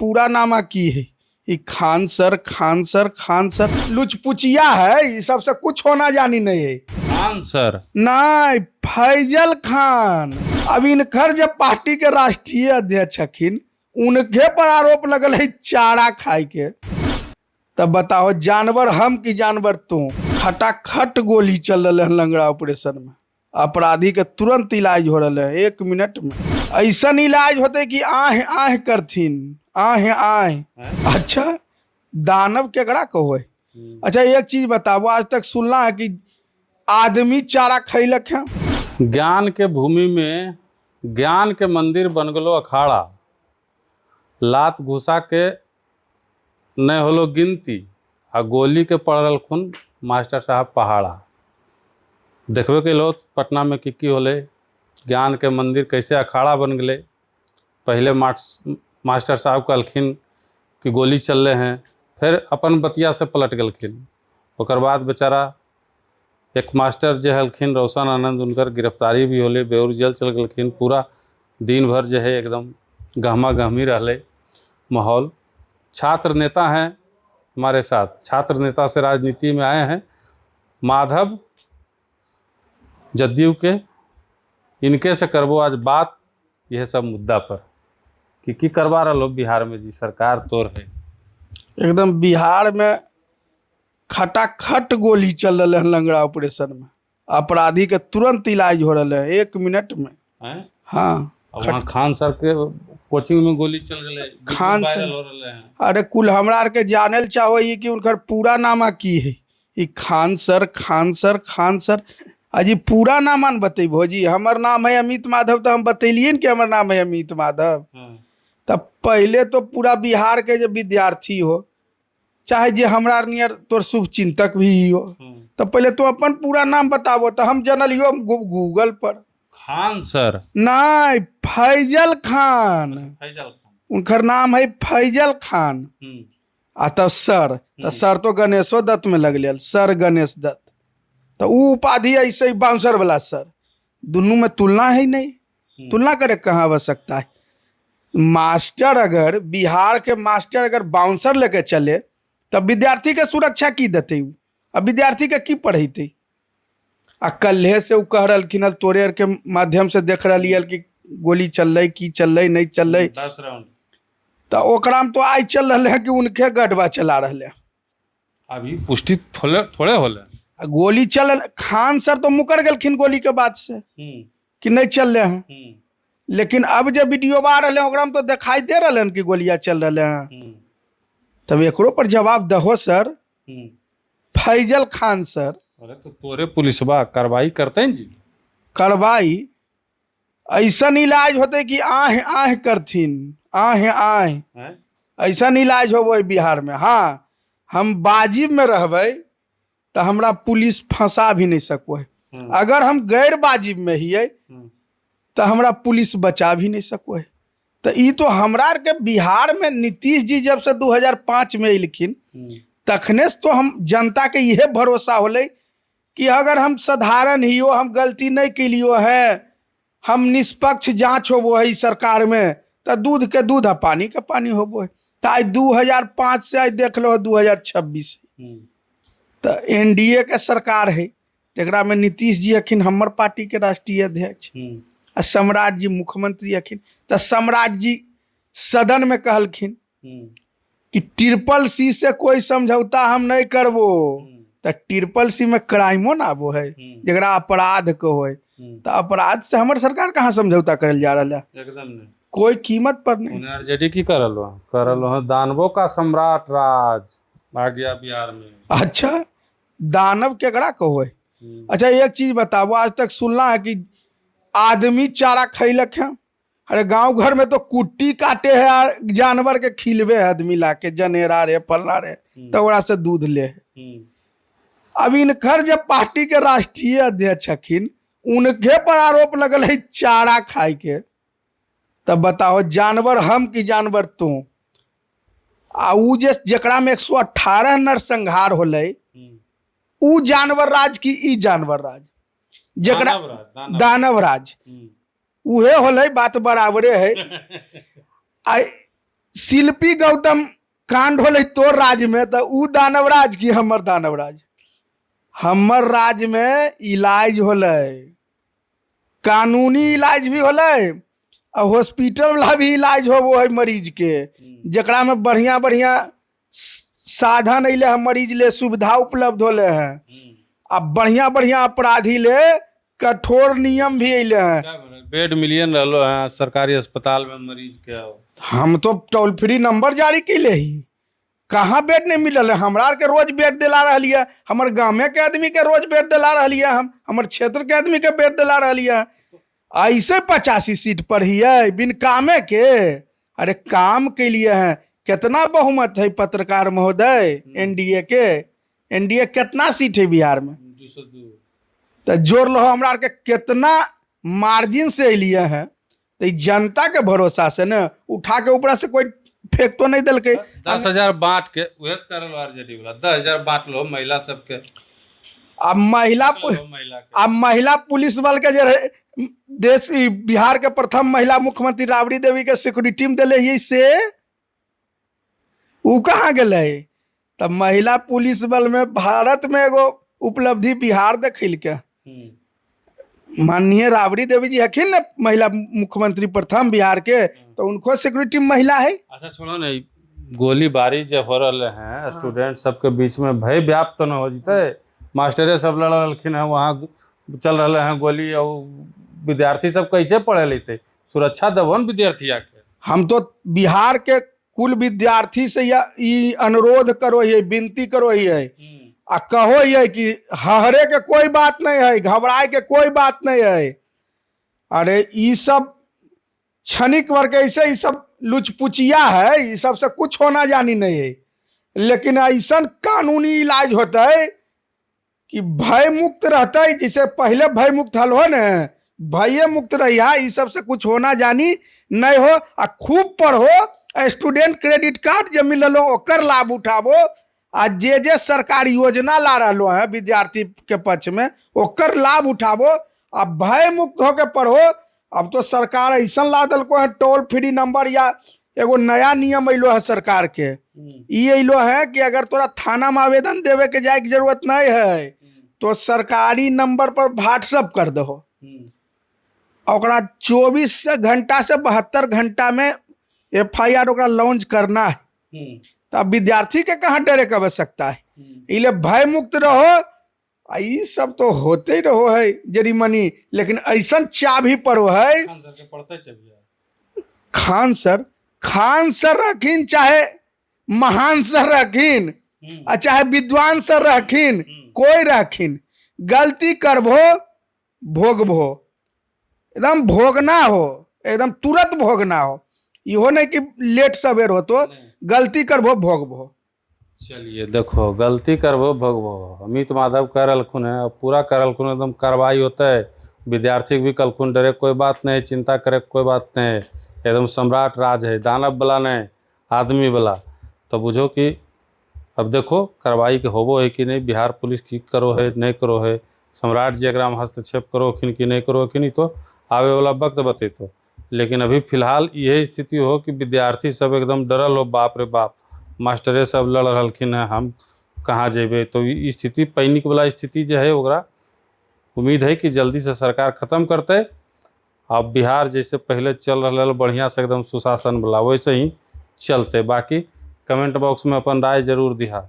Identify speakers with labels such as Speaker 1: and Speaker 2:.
Speaker 1: पूरा नामा की है? ई Khan sir, Khan sir, Khan sir लुचपुचिया है, ई सबसे कुछ होना जानी नहीं है।
Speaker 2: खान सर
Speaker 1: नहीं, फैजल खान। अब इनकर जब पार्टी के राष्ट्रीय अध्यक्ष हखिन, उनके पर आरोप लगल है चारा खाए के, तब बताओ जानवर हम कि जानवर तू? खटाखट गोली चल रहा है लंगड़ा ऑपरेशन में, अपराधी के तुरंत इलाज हो रहा है 1 मिनट में। ऐसा इलाज होते कि आह आह करथिन, आह आह। अच्छा, दानव केकरा कहो है? अच्छा एक चीज बताबो, आज तक सुनला है कि आदमी चारा खैलक है?
Speaker 2: ज्ञान के भूमि में ज्ञान के मंदिर बन गलो अखाड़ा, लात घुसा के नहीं होलो गिनती, आ गोली के पड़ल खून मास्टर साहब पहाड़ा। देखबे के लो पटना में की होले, ज्ञान के मंदिर कैसे अखाड़ा बन गए। पहले मास्टर साहब कहलखिन कि गोली चल रहे हैं, फिर अपन बतिया से पलट गलखिन। ओकर बाद बेचारा एक मास्टर जे हलखिन रोशन आनंद, उनकर गिरफ्तारी भी होले, बेउर जेल चल गलखिन। पूरा दिन भर जो है एकदम गहमा गहमी रहले माहौल। छात्र नेता हैं हमारे साथ, छात्र नेता से राजनीति में आए हैं माधव जदयू के, इनके से करबो आज बात यह सब मुद्दा पर कि करवा रहा लोग बिहार में जी, सरकार तोर है।
Speaker 1: एकदम बिहार में खटाखट गोली चल रहा है लंगड़ा ऑपरेशन में, अपराधी के तुरंत इलाज हो रहा है 1 मिनट में। हाँ,
Speaker 2: वहाँ खान सर के कोचिंग में गोली चल गए,
Speaker 1: खान सर
Speaker 2: हो रहे हैं।
Speaker 1: अरे कुल हमरा आर के जानल चाहो कि उनकर पूरा नामा की है? ई Khan sir, Khan sir, Khan sir. अजी पूरा नाम न बतेबो जी। हमर नाम है अमित माधव, तो हम बतेलिए कि हमर नाम है अमित माधव। तब पहले तो पूरा बिहार के जो विद्यार्थी हो, चाहे जे हमरा नियर तोर शुभ चिंतक भी हो, तो पहले तो अपन पूरा नाम बताबो। तो हम जनलियो गूगल पर
Speaker 2: खान सर
Speaker 1: नहीं, फैजल खान।
Speaker 2: फैजल खान,
Speaker 1: उनकर नाम है फैजल खान। आ तब सर, तो सर तो गणेशो दत्त में लगल, सर गणेश दत्त, तो उ उपाधि ऐसे ही बाउंसर वाला सर, दोनों में तुलना है नहीं। तुलना करे कहाँ आवश्यकता है? मास्टर अगर बिहार के मास्टर अगर बाउंसर लेके चले तब विद्यार्थी के सुरक्षा की देते? आ विद्यार्थी के की पढ़ेते? आ कल्हे से उ कह रहा तोरे आर के माध्यम से देख रही कि गोली चल रही की चल रही नहीं चल रही
Speaker 2: 10 राउंड,
Speaker 1: तो ओकरा में तो आज चल रहा है कि उनके गढ़वा चला रहे हैं।
Speaker 2: अभी पुष्टि थोड़े थोड़े होले।
Speaker 1: गोली चल, खान सर तो मुकर गलखिन गोली के बाद से कि नहीं चल रहे हैं, लेकिन अब जब वीडियो आ रहे हैं ओकरा में तो दिखाई दे रहा है कि गोलियां चल रहे हैं। तब एकरो पर जवाब दहो सर, फैजल खान सर।
Speaker 2: अरे तो तोरे पुलिसवा कार्रवाई करते हैं जी।
Speaker 1: कार्रवाई ऐसा इलाज होते कि आह आह करथिन, आह आह, ऐसा इलाज होबो बिहार में। हाँ, हम बाजिब में रहबै तो हमरा पुलिस फंसा भी नहीं सको है। अगर हम गैर बाजिब में हियै तो हमरा पुलिस बचा भी नहीं सको है। तो ई तो हमरा के बिहार में नीतीश जी जब से 2005 में अयलखिन तखने से तो हम जनता के इहे भरोसा होलै कि अगर हम साधारण हियो, हम गलती नहीं कलियो है, हम निष्पक्ष जांच होबो है सरकार में, तो दूध के दूध आ पानी के पानी होबो है। तो आज 2005 से आज देख लो 2026, तो एनडीए के सरकार है, तकरा में नीतीश जी अखिन हमर पार्टी के राष्ट्रीय अध्यक्ष आ सम्राट जी मुख्यमंत्री अखिन। तो सम्राट जी सदन में कहलखिन कि 3C से कोई समझौता हम नहीं करबो। तो 3C में क्राइमो ना आबो है, जरा अपराध को है, तो अपराध से हमर सरकार कहाँ समझौता करल जा रहा है?
Speaker 2: एकदम नहीं,
Speaker 1: कोई कीमत पर नहीं।
Speaker 2: आरजेडी की करल हो दानवों का सम्राट राज आ गया बिहार में।
Speaker 1: अच्छा, दानव केकरा कहो है? अच्छा एक चीज बताबो, आज तक सुनला है कि आदमी चारा खैलक है? अरे गांव घर में तो कुट्टी काटे है, जानवर के खिलबे है आदमी लाके, जनेरा रे फलना रे, तो ओकरा से दूध ले है। अब इनकर जब पार्टी के राष्ट्रीय अध्यक्ष हखिन, उनके पर आरोप लगल है चारा खाए के, तब बताओ जानवर हम कि जानवर तू? आ उ जे जकरा में 118 नरसंहार होलै, उ जानवर राज की ई जानवर राज? जकरा दानव राज उहे होलै, बात बराबरे है। आ शिल्पी गौतम कांड होलै तोर राज्य में, तऽ उ दानवराज की हमर दानवराज? हमर राज्य में इलाज होलै, कानूनी इलाज भी होलै आ हॉस्पिटल वाला भी इलाज होबो है मरीज के, जकरा में बढ़िया बढ़िया साधन अइले है, मरीज ले सुविधा उपलब्ध होले है आ बढ़िया बढ़िया अपराधी ले कठोर नियम भी अइले हैं।
Speaker 2: बेड मिलियन रहलो है सरकारी अस्पताल में मरीज के।
Speaker 1: हम तो टोल फ्री नंबर जारी कैले ही, कहाँ बेड नहीं मिलल है? हमरा आरके रोज बेड दिला रहली है, हमर गामे के आदमी के रोज बेड दिला रहली है, हम हमर क्षेत्र के आदमी के बेड दिला रहली है। ऐसे 85 सीट पर ही है बिन कामे के। अरे काम के लिए है। कितना बहुमत है पत्रकार महोदय एनडीए के? एनडीए कितना सीट है बिहार में?
Speaker 2: 202।
Speaker 1: तो जोड़ लो हमरा आरके कितना मार्जिन से अलिए हैं। तो ई जनता के भरोसा से ने उठा के ऊपर से कोई फेंक तो नहीं देलकै।
Speaker 2: 10,000 बांट के उहे करल आरजेडी वाला, 10,000 बांट लो महिला सबके।
Speaker 1: अब महिला
Speaker 2: महिला के।
Speaker 1: अब महिला पुलिस बल के जे रहे, देश ई बिहार के प्रथम महिला मुख्यमंत्री राबड़ी देवी के सिक्योरिटी में दिले हियै, से उ कहाँ गेलै? तब महिला पुलिस बल में भारत में एगो उपलब्धि बिहार देखलकै। माननीय राबड़ी देवी जी हखिन ने महिला मुख्यमंत्री प्रथम बिहार के, तो उनको सिक्योरिटी में महिला है।
Speaker 2: अच्छा छोड़ो ने, गोलीबारी जो हो रहे हैं स्टूडेंट सबके बीच में, भय व्याप्त तो न हो जते? मास्टरे सब लड़ रहलखिन हैं, वहाँ चल रहे हैं गोली, और विद्यार्थी सब कैसे पढ़े लेते? सुरक्षा देबो न विद्यार्थी आके।
Speaker 1: हम तो बिहार के कुल विद्यार्थी से ई अनुरोध करो है, विनती करो है आ कहो है कि हहरे के कोई बात नहीं है, घबराए के कोई बात नहीं है। अरे ई सब क्षणिक वर्ग ऐसे ई सब लुचपुचिया है, ई सब से कुछ होना जानी नहीं है। लेकिन ऐसा कानूनी इलाज होता है कि भय मुक्त रहता है, जिसे पहले भय मुक्त हल हो ने, भय मुक्त रहिया, ई सब से कुछ होना जानी नहीं हो। आ खूब पढ़ो, स्टूडेंट क्रेडिट कार्ड जे मिलल हो ओकर लाभ उठाबो, आ जे जे सरकार योजना ला रहलो है विद्यार्थी के पक्ष में ओकर लाभ उठाबो, आ भय मुक्त होके पढ़ो। अब तो सरकार ऐसा ला देलको है टोल फ्री नंबर, या एगो नया नियम अलो है सरकार के, ई अलो है कि अगर तोरा थाना में आवेदन देवे के जाए के जरूरत नहीं है तो सरकारी नंबर पर व्हाट्सअप कर दहो, ओकरा 24 घंटा से 72 घंटा में एफआईआर ओकरा लॉन्च करना है। तो अब विद्यार्थी के कहाँ डरे के आवश्यकता है? इसलिए भय मुक्त रहो। आ ई सब तो होते ही रहो है जरी मनी, लेकिन ऐसा चाबी पड़ो है।
Speaker 2: खान सर के पढ़ते चलिए।
Speaker 1: खान सर, खान सर रखिन चाहे महान सर रखिन आ चाहे विद्वान सर रखिन, कोई रखिन, गलती करबो भोगबो, एकदम भोगना हो, एकदम तुरंत भोगना हो, इहो नहीं कि लेट सवेर हो, तो गलती करबो भोगबो।
Speaker 2: चलिए देखो, गलती करबो भोगबो, अमित माधव कह रहलखुन है, अब पूरा कर रहलखुन, एकदम कार्रवाई होता है। विद्यार्थी भी कलखुन डरे कोई बात नहीं, चिंता करे कोई बात नहीं, एकदम सम्राट राज है, दानव वाला नहीं, आदमी वाला। तो बुझो कि अब देखो कार्रवाई के होबो है कि नहीं, बिहार पुलिस की करो है नहीं करो है, सम्राट जी एकरा में हस्तक्षेप करो खिन कि नहीं करो खिन, तो आवे वाला वक्त बतेतो। लेकिन अभी फिलहाल यही स्थिति हो कि विद्यार्थी सब एकदम डरल हो, बाप रे बाप मास्टरे सब लड़ रहलखिन हैं, हम कहाँ जेबै। तो ई स्थिति पैनिक वाला स्थिति जो है ओकरा उम्मीद है कि जल्दी से सरकार खत्म करतै। अब बिहार जैसे पहले चल रहा है बढ़िया से एकदम सुशासन वाला, वैसे ही चलते। बाकी कमेंट बॉक्स में अपन राय जरूर दिहा।